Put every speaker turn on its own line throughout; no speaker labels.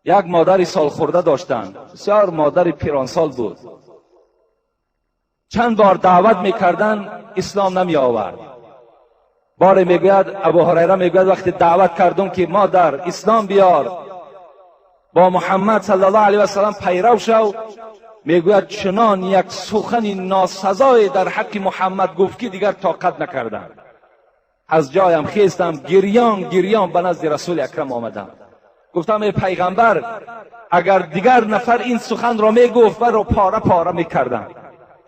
Як модари солхӯрда доштанд, бисёр модари пиронсол буд. Чанд бор даъват мекарданд, ислом намеовард. Боре мегӯяд, Абу Ҳурайра мегӯяд, вақте даъват кардум ки модар ислом биёр, бо Муҳаммад саллаллоҳу алайҳи васаллам пайрав шав, мегӯяд чунон як сухани носазое дар ҳаққи Муҳаммад гуфт ки дигар тоқат накардам. Аз ҷоям хестам, гирён гирён ба назди Расули Акрам омадам. Гуфтам эй пайғамбар, агар дигар нафар ин суханро мегуфт маро пора пора мекардам,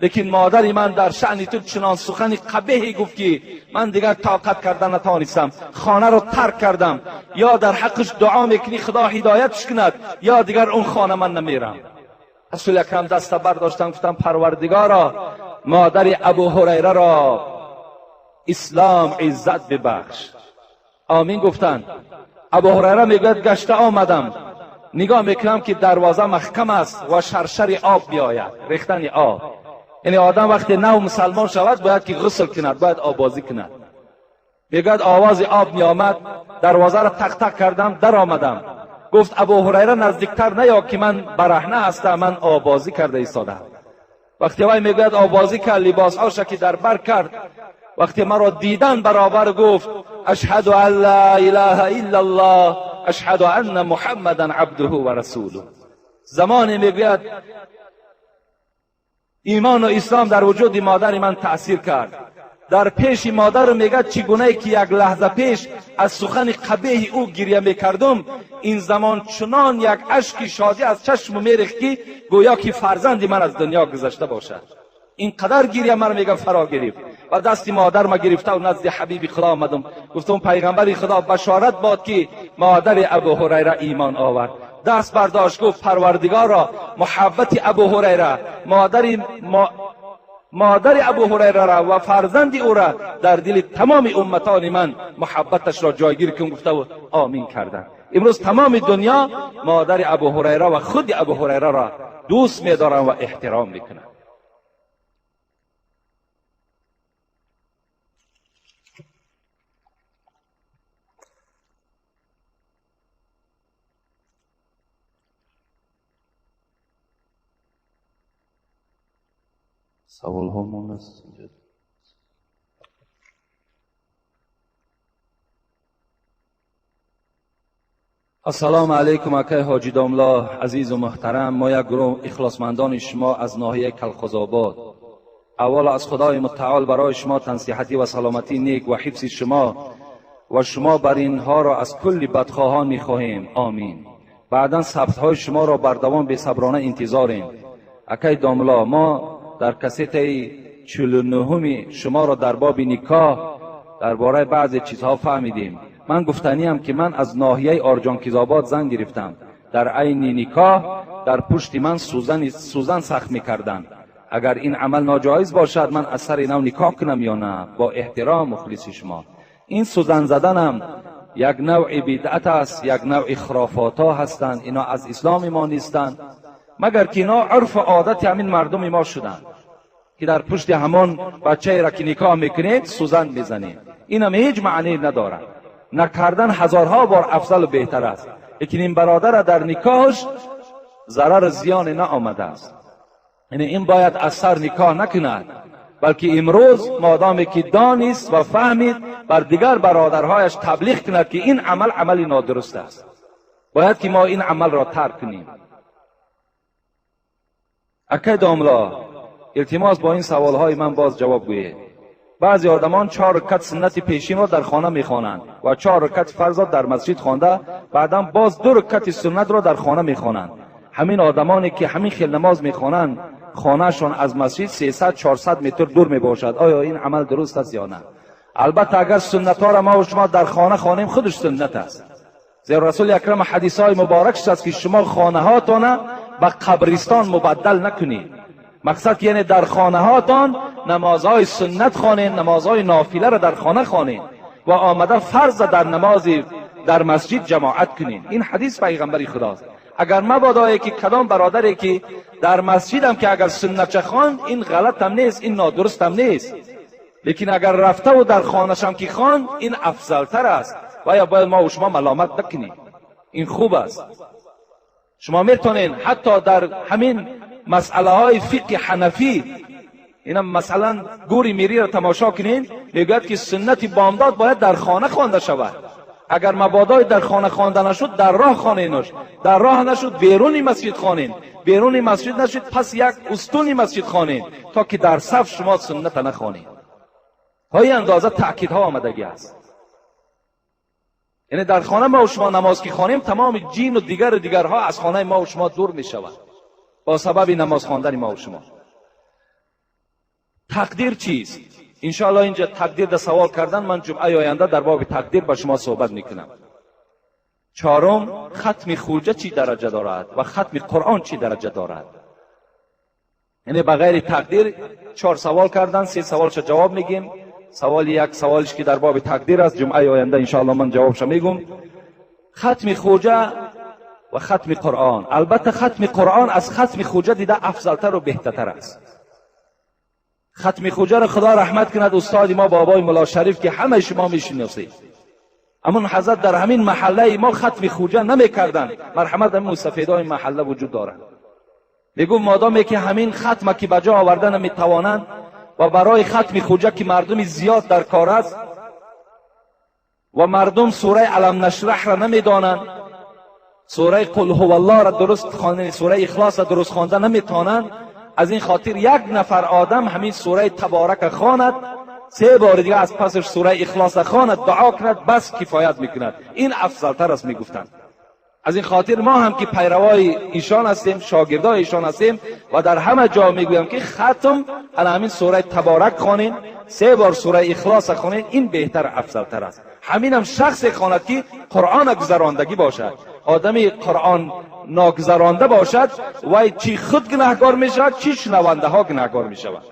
лекин модари ман дар шаъни ту чунон сухани қабеҳе гуфт ки ман дигар тоқат карда натавонистам, хонаро тарк кардам. Ё дар ҳаққаш дуо мекунӣ Худо ҳидоятш кунад, ё дигар он хона ман намерам. Расули Акрам даста бардоштам, гуфтам Парвардигоро, модари Абу Ҳурайраро ислом иззат бибахш. Омин гуфтанд. Абу Ҳурайра мегӯяд гашта омадам, нигоҳ мекунам ки дарвоза маҳкам аст ва шаршари об биёяд, рехтани об. Яъне одам вақте нав мусалмон шавад бояд ки ғусл кунад, бояд оббозӣ кунад. Мегӯяд овози об меомад, дарвозаро тақ-тақ кардам, даромадам. Гуфт Абу Ҳурайра наздиктар наё ки ман бараҳна ҳастам, ман оббозӣ карда истодам. Вақте вай мегӯяд оббозӣ кард, либосҳоша ки дар бар кард, вақте маро дидан баробар гуфт ашҳаду ан ла илаҳа иллаллоҳ, ашҳаду анна муҳаммадан абдуҳу ва расулуҳ. Замоне мегӯяд имону ислом дар вуҷуди модари ман таъсир кард. Дар пеши модару мегӯяд чӣ гунае ки як лаҳза пеш аз сухани қабеҳи ӯ гиря мекардум, ин замон чунон як ашки шодӣ аз чашму мерехт ки гӯё ки фарзанди ман аз дунё гузашта бошад. Ин қадар гиря ман мегӯям фаро гирифт ва дасти модарма гирифта назди ҳабиби Худо омадам. Гуфтам пайғамбари Худо, башорат бод ки модари Абу Ҳурайра имон овард. Даст бардошт, гуфт Парвардигоро, муҳаббати Абу Ҳурайра, модари Абу Ҳурайрара ва фарзанди ӯра дар дили тамоми умматони ман муҳаббаташро ҷойгир кун, гуфтаву омин карданд. Имрӯз тамоми дунё модари Абу Ҳурайра ва худи Абу Ҳурайраро дӯст медоранд ва эҳтиром мекунанд.
Саволҳо мондааст.
Ассалому алайкум акай ҳоҷи домло азизу муҳтарам. Мо як гурӯҳ ихлосмандони шумо аз ноҳияи Калхозобод. Аввало аз Худои мутаол барои шумо тансиҳатӣ ва саломатӣ нек ва ҳифзи шумо ва шумо бар инҳоро аз кулли бадхоҳон мехоҳем. Омин. Баъдан сабтҳои шуморо бардавом бесаброна интизорем. Акай домло, мо дар кассетаи 49-уми шуморо дар боби никоҳ дар бораи баъзе чизҳо фаҳмидем. Ман гуфтаниям ки ман аз ноҳияи Орҷонкизобод зан гирифтам. Дар айни никоҳ дар пушти ман сӯзан сахт мекарданд. Агар ин амал ноҷоиз бошад, ман аз сари нав никоҳ кунам ё на? Бо эҳтиром мухлиси шумо. Ин сӯзан заданам як навъи бидъат аст, як навъи хурофотҳо ҳастанд. Ино аз исломи мо нестанд, магар ки ино урфу одати ҳамин мардуми мо шуданд ки дар пушти ҳамон бачаеро ки никоҳ мекунед сӯзан мезанед. Инам ҳеҷ маъне надорад. Накардан ҳазорҳо бор афзалу беҳтар аст, лекин ин бародара дар никоҳаш зарару зиёне наомадааст. Яъне ин бояд аз сар никоҳ накунад, балки имрӯз модоме ки донист ва фаҳмид бар дигар бародарҳояш таблиғ кунад ки ин амал амали нодуруст аст. Бояд ки мо ин амалро тарк кунем. Акай домло, илтимос бо ин саволҳои ман боз ҷавоб гӯед. Баъзе одамон 4 ракат суннати пешинро дар хона мехонанд ва 4 ракати фарзро дар масҷид хонда, баъдан боз 2 ракати суннатро дар хона мехонанд. Ҳамин одамоне ки ҳамин хел намоз мехонанд, хонаашон аз масҷид 300-400 метр дур мебошад. Оё ин амал дуруст аст ё на? Албатта агар суннатҳоро мо ва шумо дар хона хонем, худаш суннат аст. Зеро Расули Акрам ҳадисҳои муборакш аст ки шумо хонаҳоятона ба қабристон мубаддал накунед. Мақсад ки яъне дар хонаҳоятон намозҳои суннат хонед, намозҳои нофиларо дар хона хонед ва омада фарза дар намози дар масҷид ҷамоат кунед. Ин ҳадис пайғамбари Худост. Агар мабодое ки кадом бародаре ки дар масҷидам ки агар суннатча хонд, ин ғалатам нест, ин нодурустам нест. Лекин агар рафтаву дар хонашам ки хонд, ин афзалтар аст ва ё бояд мо ва шумо маломат накунем. Ин хуб аст. شما میتونین حتی در همین مسئله های فقه حنفی، اینا مثلا گوری میری را تماشا کنین، میگوید که سنت بامداد باید در خانه خوانده شود. اگر مبادای در خانه خوانده نشد، در راه خوانینش، در راه نشد بیرون مسجد خوانین، بیرون مسجد نشد پس یک استون مسجد خوانین، تا که در صف شما سنت نخوانین. های اندازه تأکیدها آمدگی است. یعنی در خانه ما و شما نماز که خوانیم، تمام جین و دیگر و دیگرها از خانه ما و شما دور می شود با سبب نماز خواندن ما و شما. تقدیر چیست؟ انشاءالله اینجا تقدیر در سوال کردن، من جمعه آینده در باب تقدیر با شما صحبت میکنم. چهارم، ختم خوجه چی درجه دارد و ختم قرآن چی درجه دارد؟ یعنی بغیر تقدیر 4 سوال کردن، 3 سوالش جواب میگیم. سوال یک سوالش که در باب تقدیر است، جمعه آینده انشاءالله من جوابش میگم. ختم خوجه و ختم قرآن، البته ختم قرآن از ختم خوجه دیده افضلتر و بهترتر است. ختم خوجه را خدا رحمت کند استاد ما بابای ملا شریف که همه شما میشناسید، اما حضرت در همین محله ما ختم خوجه نمیکردند. مرحمت همین مستفیدای محله وجود دارند. میگم مادامی که همین ختم که بجا آوردن نمیتوانند و برای ختم خوجه که مردم زیاد در کار است و مردم سوره علم نشرح را نمیدانند، سوره قل هو الله را درست خوانده، سوره اخلاص را درست خوانده نمیتوانند، از این خاطر یک نفر آدم همین سوره تبارک خواند، 3 بار دیگه از پسش سوره اخلاص خواند، دعا کند، بس کفایت میکند. این افضلتر است میگفتند. از این خاطر ما هم که پیروای ایشان هستیم، شاگردای ایشان هستیم و در همه جا میگویم که ختم علی همین سوره تبارک خوانین، 3 بار سوره اخلاص خوانین، این بهتر افضلتر است. همین هم شخص خواند که قرآن گذراندگی باشد. آدمی قرآن ناگذرانده باشد وای چی خود گناهکار می شود، چی شنونده ها گناهکار می شود.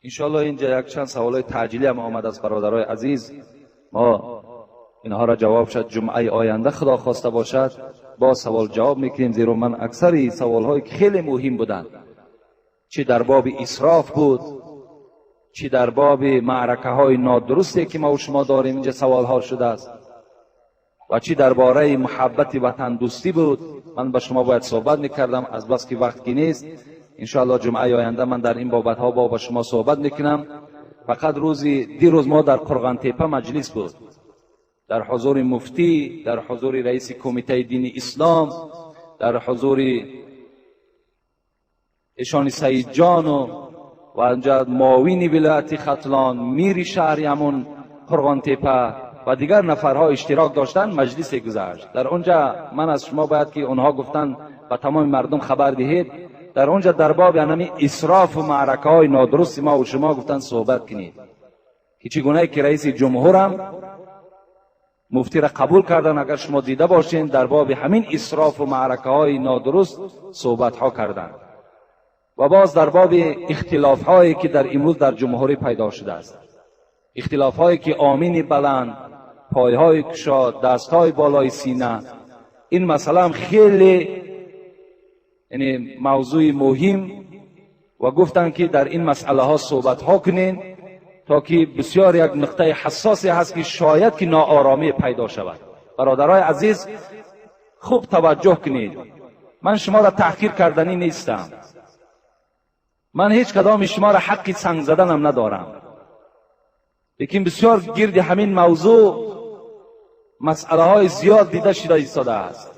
انشاءالله اینجا یک چند سوالای تعجیلی هم آمد از برادرای عزیز، ما اینها را جواب شد جمعه آینده خدا خواسته باشد با سوال جواب میکنیم. زیرا من اکثری سوالهای که خیلی مهم بودند، چی در باب اسراف بود، چی در باب معرکه های نادرستی که ما و شما داریم اینجا سوال ها شده است، و چی درباره محبت وطن دوستی بود، من با شما باید صحبت میکردم، از بس که وقت نیست. انشاءالله جمعه آینده من در این بابت ها با شما صحبت میکنم. فقط روزی دیروز ما در قرغان تپه مجلس بود، در حضور مفتی، در حضور رئیس کمیته دین اسلام، در حضور ایشان سعید جان و انجا معاون ولایت ختلان، میر شهر همون قرغان تپه و دیگر نفرها اشتراک داشتن. مجلس گذشت. در اونجا من از شما باید که اونها گفتن و تمام مردم خبر دهید، در اونجا در باب یعنی اسراف و معرکه های نادرست ما و شما گفتن صحبت کنید که چگونه که رئیس جمهورم مفتی را قبول کردن. اگر شما دیده باشین در باب همین اسراف و معرکه های نادرست صحبت ها کردن و باز در باب اختلاف هایی که در امروز در جمهوری پیدا شده است، اختلاف هایی که آمین بلند، پایهای کشاد، دستهای بالای سینه، این مسئله هم خیلی یعنی موضوع مهم و گفتن که در این مسئله ها صحبت ها کنین تا که بسیار یک نقطه حساسی هست که شاید که ناآرامی پیدا شود. برادرای عزیز خوب توجه کنید، من شما را تحقیر کردنی نیستم، من هیچ کدام شما را حقی سنگ زدنم ندارم، لیکن بسیار گرد همین موضوع مسئله های زیاد دیده شده ایستاده است،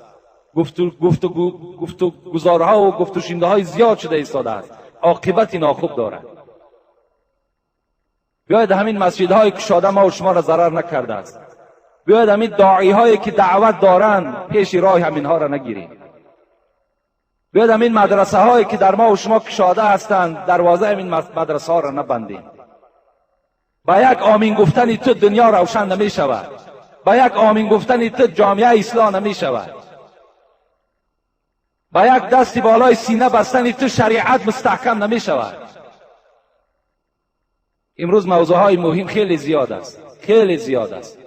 گفت و گزارها و گفت و شنیده های زیاد شده ایستاده است، عاقبت ناخوب دارد. بیاید همین مسجدهای کشاده ما و شما را ضرر نکرده است، بیاید همین داعی هایی که دعوت دارند پیش راه همینها را نگیریم، بیاید همین مدرسه هایی که در ما و شما کشاده هستند دروازه همین مدرسه ها را نبندیم. با یک آمین گفتن تو دنیا روشن نمی شود، با یک آمین گفتن تو جامعه اصلاح نمی شود، با یک دست بالای سینه بستن تو شریعت مستحکم نمی شود. امروز موضوع های مهم خیلی زیاد است، خیلی زیاد است.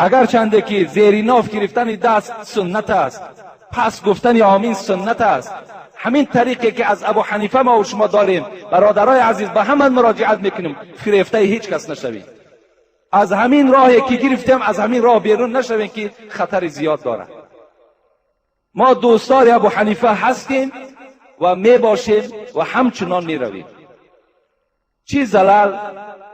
اگرچنده که زیر ناف گرفتن دست سنت است، پس گفتن آمین سنت است. همین طریقی که از ابو حنیفه ما و شما داریم، برادرای عزیز به همان مراجعت میکنیم، فریفته هیچ کس نشوید. از همین راهی که گرفتیم از همین راه بیرون نشویم که خطر زیاد دارد. ما دوستار ابو حنیفه هستیم و می باشیم و همچنان می رویم. چی زلل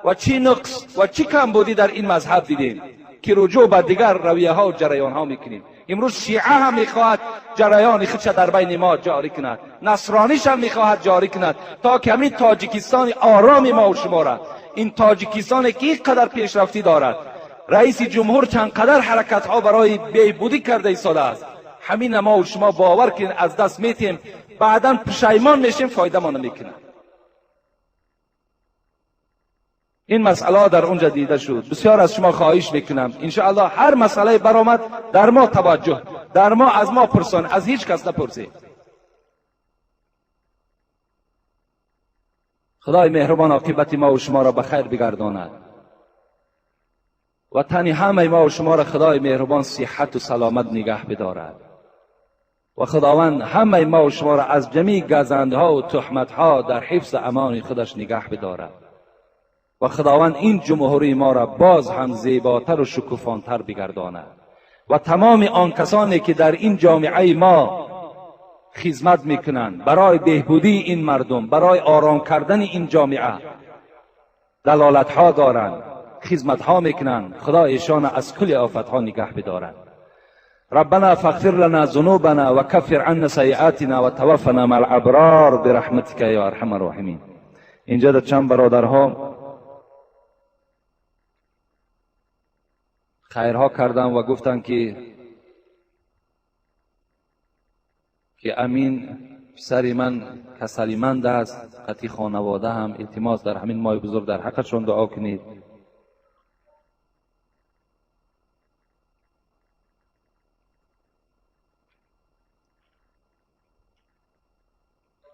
و چی نقص و چی کمبودی در این مذهب دیدیم که رجوع به دیگر رویه ها و جریان ها میکنیم. امروز شیعه هم میخواهد جریان خودش در بین ما جاری کند، نصرانیش هم میخواهد جاری کند، تا که همین تاجیکستان آرام ما و شما را، این تاجیکستان که اینقدر پیشرفتی دارد، رئیس جمهور چند قدر حرکت ها برای بهبودی کرده ایستاده است، همین ما و شما باور کنید از دست میتیم، بعدا پشیمان میشیم، فایده ما نمیکنه. این مسئله در اونجا دیده شد. بسیار از شما خواهش میکنم انشاءالله هر مسئله برآمد در ما توجه، در ما از ما پرسان، از هیچ کس نپرسید. خدای مهربان عاقبت ما و شما را به خیر بگرداند و تن همه ما و شما را خدای مهربان صحت و سلامت نگه بدارد و خداوند همه ما و شما را از جمیع گزندها و تهمتها در حفظ امان خودش نگه بدارد و خداوند این جمهوری ما را باز هم زیباتر و شکوفانتر بگرداند و تمام آن کسانی که در این جامعه ما خدمت میکنند برای بهبودی این مردم، برای آرام کردن این جامعه دلالت ها دارند، خدمت ها میکنند، خدا ایشان از کل آفت ها نگه بدارد. ربنا فاغفر لنا ذنوبنا وكفر عنا سیئاتنا وتوفنا مع الابرار برحمتك یا ارحم الراحمین. اینجا در چند برادرها خیرها کردن و گفتند که امین پسر من کسلیمند است، قطعی خانواده هم التماس در همین ماه بزرگ در حقشون دعا کنید.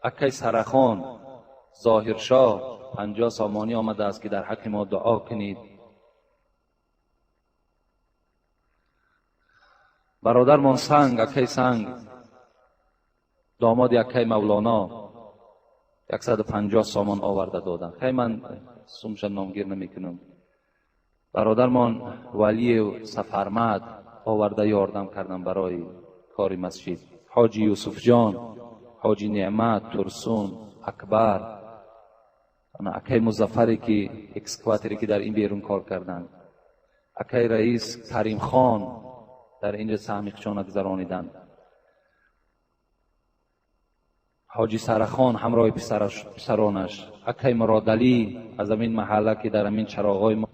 اکی سرخان ظاهرشاه 50 سامانی آمده است که در حق ما دعا کنید. برادرمان سنگ، اکی سنگ، داماد یکی مولانا 150 سامان آورده دادن. خیلی من سومش نامگیر نمیکنم. برادرمان ولی سفرمد آورده یاردم کردن برای کار مسجد. حاجی یوسف جان، حاجی نعمت، ترسون، اکبر، اکی مظفری که اکسکواتری که در این بیرون کار کردن، اکی رئیس کریم خان در اینجا سهم خشانت گذرانیدند، حاجی سرخان همراه پسرانش، اکی مرادعلی از همین محله که در همین چراغای ما